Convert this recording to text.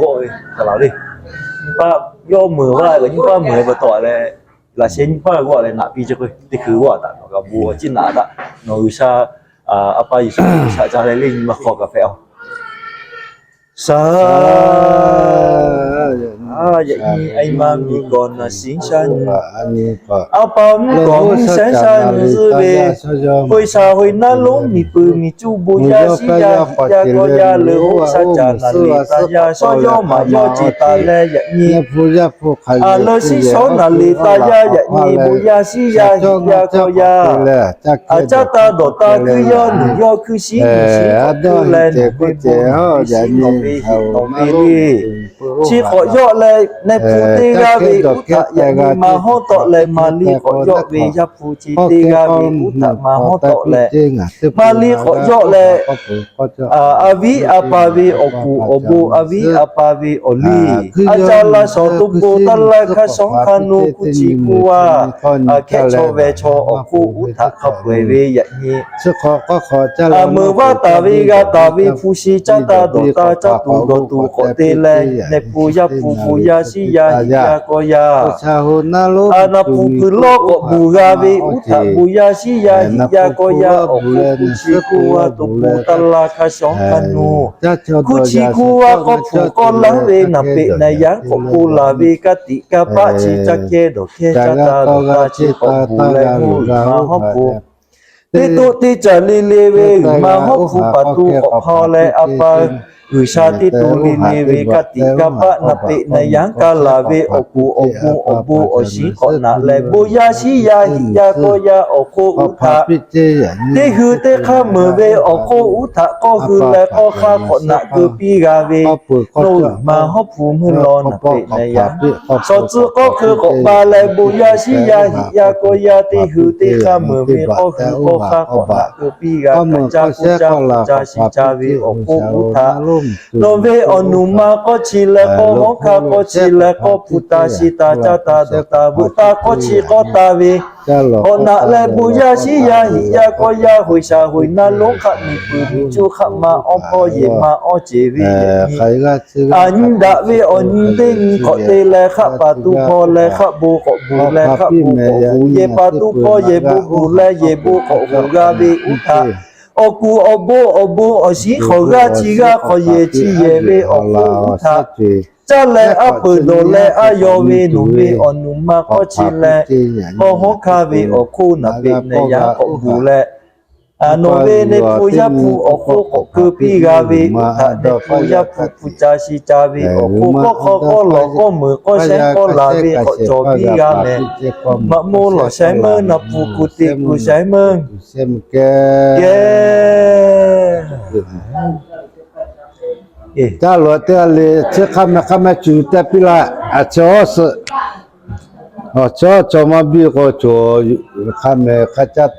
g'awˆ ve hk'aˬ laˬ le. Nyi paˆ yawˇ meuˍ vaˇ kaꞈ nyi paˆ meuˍ ve pa taw leh, laꞈ sheh nyi paˆ g'awˆ leh naꞈ piˇ ceh k'o, teˇ hkui g'awˆ taꞈ nawˬ g'a bon awˬ ciˉ naꞈ taꞈ nawˬ G'uiˬsha A pa Yeˍsuˆ Hkriꞈ shaꞈ ca leh le nyi ma hk'aw kaꞈ hpehꞈ-oˬ. Shaˍ, yaꞈ nyi a ma miˬ kawꞈ naˍ shiˍ sha nyi, a pa mvuhˇ kawꞈ mvuhˇ shehˉ sha nyi zuhˆ ve, hk'o e shaˍ hk'o e naˉ lonˉ miˬ peuˬ miˬ cuˇ bon yaˇ shiˉ yaˇ hiꞈ yaˇ kawˇ yaˇ leuˬ hoˆ shaˉ caꞈ naˍ liˍ taˍ yaˇ shawˉ yawˇ maˍ yawˇ ce taˍ leh yaꞈ nyi a leuˬ shiˉ shawˉ naˍ liˍ taˍ yaˇ yaꞈ nyi bon yaˇ shiˉ yaˇ hiꞈ yaˇ kawˇ yaˇ, a caˇ taˇ dawˬ taˇ kuiˇ yawˇ nuˬ yawˇ hkuiˇ shiˉ nuˬ shiˉ k'awꞈ kuiˇ leh nawˬ ve bon shiˉ nawˬ ve hiꞈ nawˬ ve le. Chi k'awꞈ yawˆ leh neh hpu teˇ g'aˇ ve uˉ htaꞈ yaꞈ nyi ma hawˉ tawˆ leh Maˍriˆ k'awꞈ yawˆ ve Yaˇ hpu chi teˇ g'aˇ ve uˉ htaꞈ ma hawˉ tawˆ leh Maˍriˆ k'awꞈ yawˆ leh a viˉ a pa ve awˬ kuˬ awˬ bon, a viˉ a pa ve awˬ liˇ, a caˇ la shawˍ to po taˇ laˇ hkaˇ shawˉ hkaˇ nu hkuˇ chi hkuˇ vaˇ, a hkehˉ chaw ve chaw awˬ hk'oˆ uˉ htaꞈ hk'a peu-eˬ ve yaꞈ nyi a meuˍ vaˇ taˍ ve g'a taˍ ve hpu shi caˇ taˇ dawˬ taˇ caˇ tuˬ dawˬ tuˬ k'awꞈ te leh neh hpu Yaˇ hpu bon yaˇ shiˉ yaˇ hiꞈ yaˇ kawˇ yaˇ, a naˍ pfuhˍ hpui lawˇ k'awꞈ bvuhˬ g'a ve uˉ htaꞈ bon yaˇ shiˉ yaˇ hiꞈ yaˇ kawˇ yaˇ awˬ hk'oˆ hkuˇ chi hkuˇ vaˇ to po taˇ laˇ hkaˇ shawˉ hkaˇ nu hkuˇ chi hkuˇ vaˇ k'awˇ hpu k'awˇ laˇ ve naˍ peꞈ naˍ yaˇ k'awꞈ po laˬ ve ka tiꞈ ka paˆ chi caˇ kehˉ dawˬ kehˉ caˇ taˇ dawˬ taˇ chi k'awꞈ bvuhˬ leh mvuhˇ ma hawˉ hpu teˇ toˆ teˇ caˬ le le ve uiˍ ma hawˉ hpu paˍ to k'awꞈ hpaw leh a pa G'uiˬsha teˇ to le le ve ka tiꞈ ka paˆ naˍ peꞈ naˍ yaˇ ka laˬ ve awˬ kuˬ awˬ bon awˬ bon awˬ shiˉ k'awꞈ naꞈ leh bon yaˇ shiˉ yaˇ hiꞈ yaˇ kawˇ yaˇ awˬ hk'oˆ uˉ htaꞈ teˇ hui teˇ hk'aˇ meuˍ ve awˬ hk'oˆ uˉ htaꞈ k'awˇ hui leh k'awˇ hk'aˇ k'awꞈ naꞈ keu piˇ g'a ve nawˬ uiˍ ma hawˉ hpu mvuhˇ law naˍ peꞈ naˍ yaˇ shawˍ tcuh k'awˇ hkeu k'awꞈ ba leh bon yaˇ shiˉ yaˇ hiꞈ yaˇ kawˇ yaˇ teˇ hui teˇ hk'aˇ meuˍ ve k'awˇ hui k'awˇ hk'aˇ k'awꞈ naꞈ keu piˇ g'a kaꞈ caˇ k'oˆ caˇ hpu ca shi ca ve awˬ hk'oˆ uˉ htaꞈ nawˬ ve awˬ nuˬ ma k'awˇ chi leh k'awˇ hawˉ hkaˇ k'awˇ chi leh k'awˇ hpu ta shi ta caˇ ta dawˬ ta veuꞈ ta k'awˇ chi k'awˇ ta ve k'awꞈ naꞈ leh bon yaˇ shiˉ yaˇ hiꞈ yaˇ kawˇ yaˇ hoꞈ shaˍ hoꞈ naˉ lonˉ hk'aˆ miˬ peuˬ miˬ cuˇ hk'aˆ ma awˬ hpawˇ yehˬ ma awˬ ceˬ ve yaꞈ nyi a nyi daꞈ ve awˬ nyi teˇ nyi k'awꞈ te leh hk'aˆ paˍ tu hpawˇ leh hk'aˆ bon k'awꞈ bvuhˬ leh hk'aˆ bon k'awꞈ bvuhˬ yehˬ paˍ tu hpawˇ yehˬ bon bvuhˬ leh yehˬ bon k'awꞈ bvuhˬ g'a ve uˉ htaꞈ awˬ kuˬ awˬ bon awˬ bon awˬ shiˉ hk'awꞈ g'aˇ chi g'aˇ hk'awꞈ yehˬ chi yehˬ ve awˬ hk'oˆ uˉ htaꞈ caˇ leh aˉ peunˍ dawˬ leh a yaw ve nawˬ ve awˬ nuˬ ma k'awˇ chi leh k'awˇ hawˉ hkaˇ ve awˬ hk'oˆ naˍ peꞈ naˍ yaˇ k'awꞈ bvuhˬ leh nawˬ ve neh hpu Yaˇ hpu awˬ hk'oˆ k'awꞈ keu piˇ g'a ve uˉ htaꞈ neh hpu Yaˇ hpu hpu ca shi ca ve awˬ hk'oˆ k'awˇ hk'aw k'awˇ lawˬ k'awˇ meuˍ k'awˇ shehˉ k'awˇ laˬ ve k'awꞈ cawˬ piˇ g'a mehˍ. Maꞈ moˇ lawˬ shaiˉ meuˇ naˍ pfuhˍ kuˬ te kuˬ shaiˉ meuˇ geh. Caˇ lawˬ teˇ g'aˇ le chi hk'aˇ meh hk'aˇ meh cuˬ teh piˇ laˇ. A chi awˬ suhˍ awˬ cawˬ cawˬ maˇ biˇ k'o cawˬ hk'aˇ meh hk'aˇ caˇ